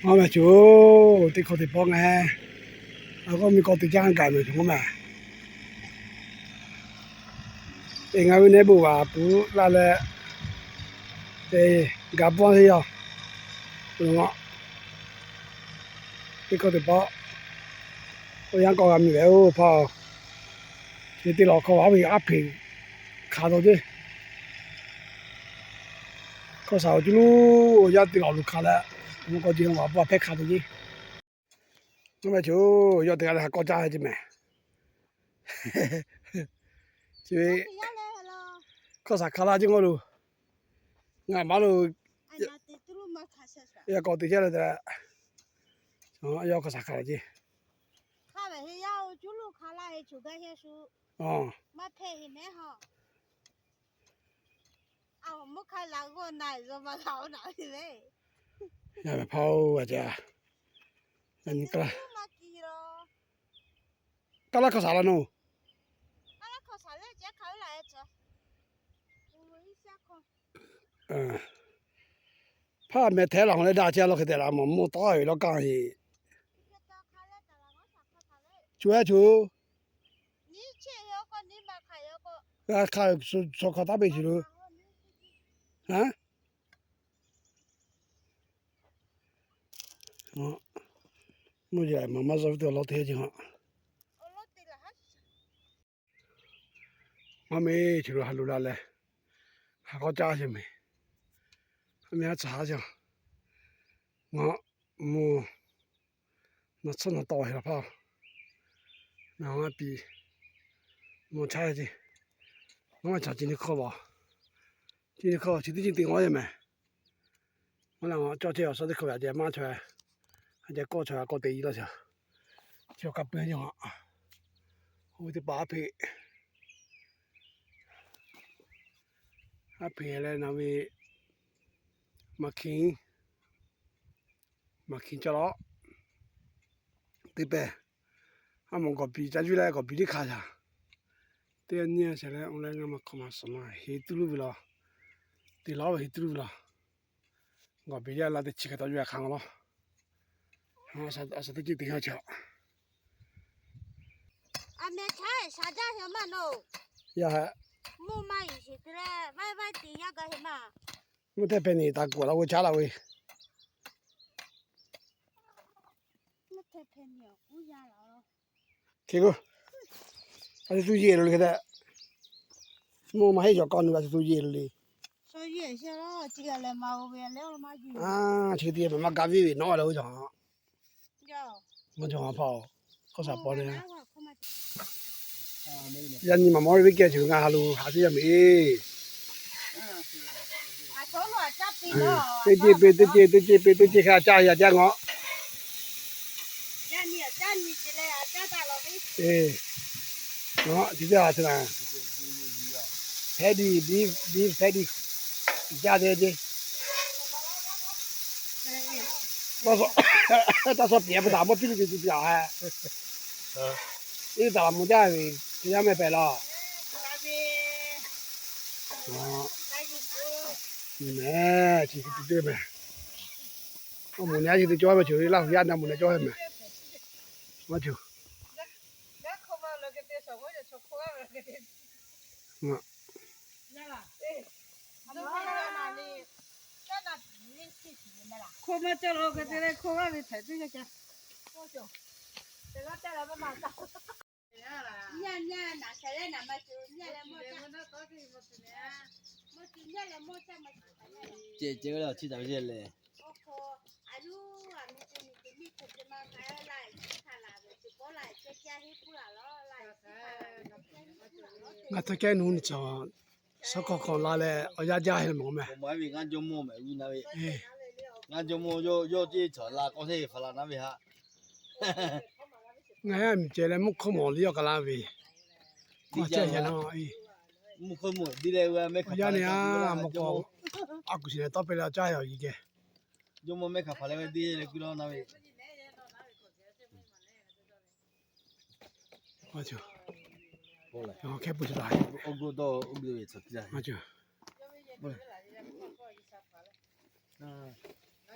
Ngaˬ meh coˬ, teˇ hkawˇ teˇ pawˆ ngaˬ, a k'oˆ mi k'awꞈ teˇ caˇ gaˬ meh coˬ ngaˬ meh. Teˇ ngaˬ ve neˇ bon vaˬ puˬ laˇ leh, te gaˬ pawˆ teˇ yanˇ, teˇ hkawˇ teˇ pawˆ, oˇ yanˇ k'awꞈ g'a mi leh oˇ hpaˇ, chi teˇ lawˬ hkawˇ vaˬ ve aˉ hpeꞈ hkanˍ taw ceˇ. Hkawˇ shaˍ awˬ cuˇ luˬ, oˇ yanˇ teˇ lawˬ lo hkanˍ leh, mvuhˇ k'awꞈ jeˬ vaˬ pawˆ hpehˇ hkanˍ taw ceˇ. Ngaˬ meh coˬ, yawˇ teˇ g'aˇ leh ha k'awꞈ caˇ ve ceˇ meh. Chi ve hkawˇ shaˍ hkanˍ laˇ ceˇ ngaw lo. Ngaˬ maˉ lo yaꞈ k'awꞈ teꞈ chehˇ leh tehꞈ, yawˇ hkawˇ shaˍ hkanˍ laˇ ceˇ. Yaˇ meh hpaˇ oˇ a ceˇ, kaˇ laˇ hkawˇ shaˍ la naˬ. Hpaˇ meh hteˇ laˬ hawˬ leh daꞈ ceˇ law hk'e tehꞈ laˬ mawˬ mawˬ tawˉ ve lawˇ kaˇ heˆ. Coˬ a coˬ, g'a hk'a ve chaw hk'aw taˇ peꞈ shiˍ lo. Mvuhˇ yeˬ maˍ maˇ zuhˆ ve teˇ awˬ lawˇ teˇ heˆ ce ha. Maˇ meˇ chi lo ha lo la leh, ha k'awꞈ caˇ ce meh. Maˇ meˇ haˉ tcuh haˉ ce. Ngaˬ mvuhˇ naˬ tsuhˇ naˬ tawˍ heˍ laˬ hpaˇ, naˬ maˇ piˇ, mvuhˇ chaˇ ce. Ngaˬ maˇ chaꞈ ce nyi hkawˇ vaˬ, ce nyi hkawˇ chi teˇ ce te ngaw ce meh. Ngaˬ lehˬ cawˇ chehˇ awˬ suhˉ teˇ hkawˇ ve aꞈ ce maˇ chaw, aꞈ ce kawˆ chaw kawˆ te yi laˇ shaˍ. Chi awˬ ka peu ce a, oˇ ve teˇ hpaˍ aˉ hpeꞈ, aˉ hpeꞈ leh naˬ ve maˍ hkiˍ, maˍ hkiˍ caˇ lawˬ. Teˇ pehˍ, a mawˬ gawˬ piˍ caˇ juˇ leh gawˬ piˍ teˇ hkanˍ shaˍ. Teˇ nyi a shehˍ leh oˇ leh ngaˬ maˇ hk'awꞈ maˍ suhˍ maˇ heˍ tuˉ luˇ ve laˬ. Teˇ lawˉ ve heˍ tuˉ luˇ ve laˬ. Gawˬ piˍ yaˇ la teˇ chi hk'e taw juˇ a hk'a ngaˬ lawˬ. A shaˍ teˇ ceuˬ teˇ ha chi a. A meh chaꞈ shaˍ jaˇ heˍ maˇ noˬ. Yaˇ, mvuhˇ maˇ yuˬ sheˍ te leh vaiˇ vaiˇ te yaˇ gaˇ heˍ maˇ. Mvuhˇ hteˇ hpehꞈ nyi taˍ kuˬ laˬ ve chaꞈ laˬ ve. Hk'e k'o, a shu shu yeˬ lo le hk'e te. Mvuhˇ maˇ heˆ shawˍ k'aw nu a shu shu yeˬ lo le. Chi hk'e te maˇ gaˇ ve ve nawˉ leh oˇ cawˬ. Maˇ cawˬ a hpaˇ, hkawˇ shaˍ paw le. Yaˇ nyi maˬ mawˇ ve kehˬ ceuˬ ngaˬ ha lo haꞈ teˇ yaˇ meh. Teˇ ce pe teˇ ce teˇ ce pe teˇ ce hk'a caˇ yaꞈ caˇ ngaw. Ngaˬ chi teˇ ha te la. Hpehˇ diˬ biˇ biˇ hpehˇ diˬ. Jaˇ te te. Taˇ suh piˍ a pa taꞈ mawˇ piˇ lo te te piˍ a. Iˉ taˍ laˬ mvuh jaˇ ve, te yaˇ meh pehꞈ laˬ. Meh chi te te meh. Mvuhˇ naˬ yaˇ chi te cawˇ ve ceuˬ Laˇ huˍ yaˇ na mvuhˇ naˬ cawˇ ve meh. Maˇ ceuˬ. Hko maˇ cawˇ lo hk'e te leh hko g'aˇ ve htaiˍ teˇ g'aˇ ca. Ceh ceh ve le chi taˍ ve le. Ngaˬ htaiˍ kehˉ nu nyi cawˬ, suhˉ hk'aw hk'aw la leh awˬ yanˇ jaˇ heˆ mawˬ meh. Ngaˬ jawˇ mawˇ meh, ngaˬ jawˇ mawˇ yawˇ ceˇ cawˬ la k'awꞈ teˇ hpaˍ la naˉ ve haꞈ. Ngaˬ yaˇ miˬ ceh leh mvuhˇ hkawˇ mawˬ le yawˇ k'aꞈ la ve. Mvuhˇ hkawˇ mawˬ biˇ leh ve meh hk'aˬ hpaˍ leh a kuˬ shiˍ leh tawˇ pe leh caˇ yaꞈ awˬ yi geh. Jawˇ mawˇ meh hk'aˬ hpaˍ leh ve deˇ leh kuiˬ law naˉ ve. Hkehˉ pui chi la.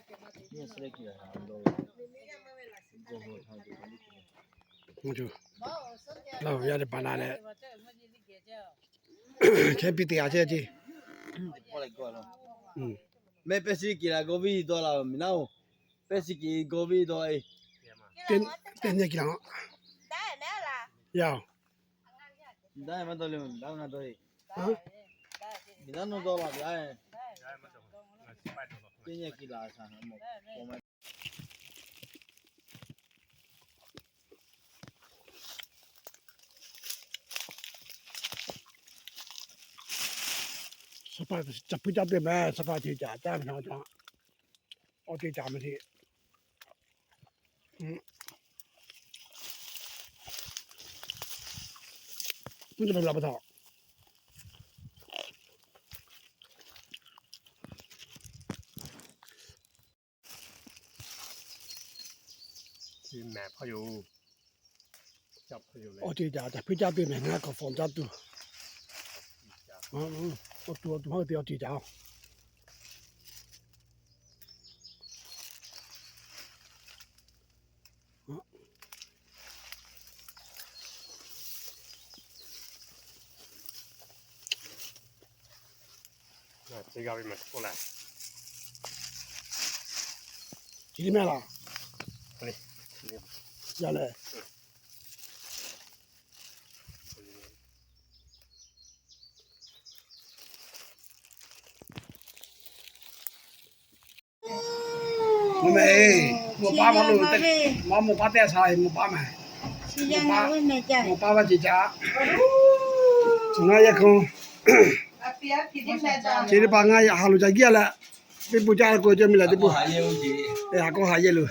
Yaˇ teˇ hpaˍ na leh, hkehˉ piˇ te a ceh ce. Mehˆ pehˇ shiˍ kiˍ la gawˇ viˇ dawˇ la miˬ naˉ-oˬ. Pehˇ shiˍ kiˍ gawˇ viˇ dawˇ e. Teˇ nyi kiˍ la. Yaˇ-oˬ. Miˬ naˉ maˇ dawˇ le, miˬ naˉ ngaˇ dawˇ e. Miˬ naˉ nawˇ dawˇ la, miˬ naˉ. Teˇ nyi kiˍ la shaˍ. Shaˉ hpaˇ caˇ puiˉ caˇ te meh, shaˉ hpaˇ te caˇ caˇ ve na ca. Awˬ te caˇ meh te. Mvuhˇ ca la pa taw. Awˬ te caˇ caˇ puiˉ caˇ te meh, ngaˬ k'awꞈ fawˬ caˇ tuˬ. Awˬ tuˬ awˬ tuˬ maˇ te awˬ te caˇ-oˬ. Ngaˬ chi g'a ve maˬ k'oˆ leh, chi teˇ mehˆ laˬ. Yaˇ lehˬ, mvuhˇ meh, mvuhˇ paˉ maˇ lo, maˇ mvuhˇ paˉ teˇ sha, mvuhˇ paˉ meh. Mvuhˇ paˉ maˇ ce caˇ. Ngaˇ yaˇ hk'aw, chi teˇ hpaˍ ngaˇ yaˇ ha lo ca giˇ a leh, teˇ pun caˇ k'o ca miˬ leh teˇ pun, ha k'oˆ ha yehˇ lo.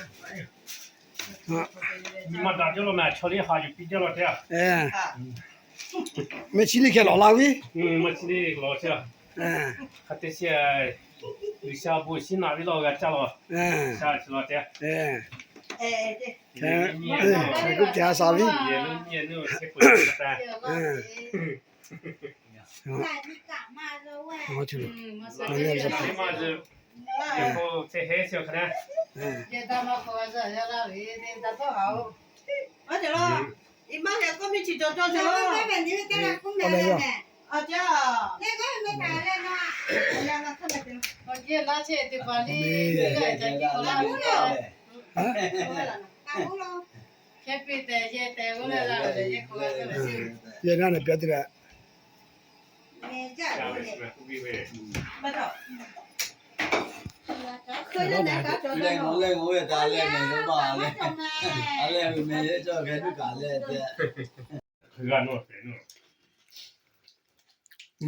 Meh chi liˇ hkeh lawˬ la ve, meh chi liˇ lawˬ chi. Hk'e te shi, G'uiˬsha bon shiˉ naꞈ ve lawˬ g'a caˇ lawˬ. Hk'e k'oˆ kehˬ sha ve. Yehˬ naˇ nehˬ pyaˇ te leh,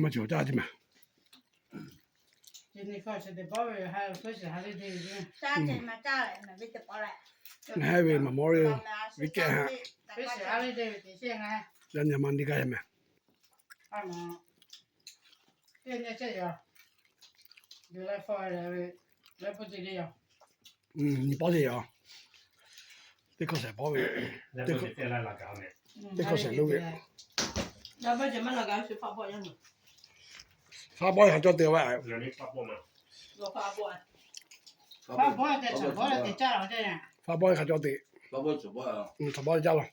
maˇ cawˬ caˇ ce maˬ. Ngaˬ hui ve maˍ mawˇ ve, viˉ kehˬ ha, yaˇ nyi ma teˇ g'aˇ yaˇ meh. Nyi paˉ te yaˇ. Teˇ hkawˇ shehˍ paˉ ve, teˇ hkawˇ shehˍ lo ve. Faˉ bawˇ hk'a cawˇ te ve. Faˉ bawˇ hk'a cawˇ te. Chaw bawˇ caˇ lawˬ.